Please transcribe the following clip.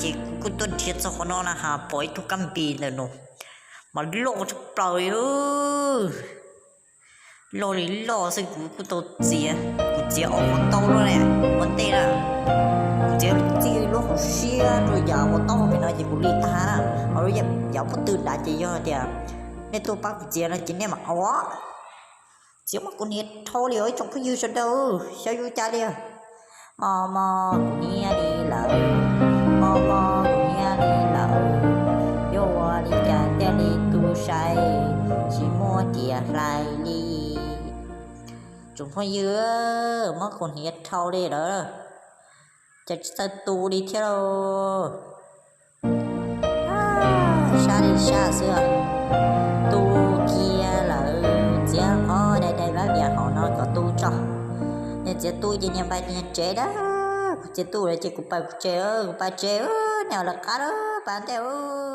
Ces kuv kuj tuaj nrhiav txog qhov no na has pom ib tug kab npis ntawm no mas loj tshaj plaws li. Loj li loj xwb kuv kuj tau txiav, kuv txiav ob qhov taub loj na, ua ntej na, kuv txiav txij lub hauv siab rau yav qhov taub pem no ces kuv li tag na. Ho lub yav pob tw nrad ces yog tias nej tuaj pab kuv txiav no ces nej mam ua. Txiav mas kuv hniav dhau li os ib tsoom phooj ywg sawv daws, xyov yuav cas li. Mos mos kuv hniav li lawm, mos mos kuv hniav li lawm, yuav ua li cas thiaj li tu sai, tsis muaj tias hlais li. Tsoom phooj ywg, mob kuv hniav dhau li lawm, cas tsis txawj tu li thiab lauj. Sab li sab xwb, tu kiag lawm, txiav qhov dai dai vab vias hauv no kom tu tso. Nws txiav tu ces nyias npaj nyias tsev na, kuv txiav tu lawm ces kuv pais kuv tsev, kuv pais tsev, nej lawv qab lawm pab ntej.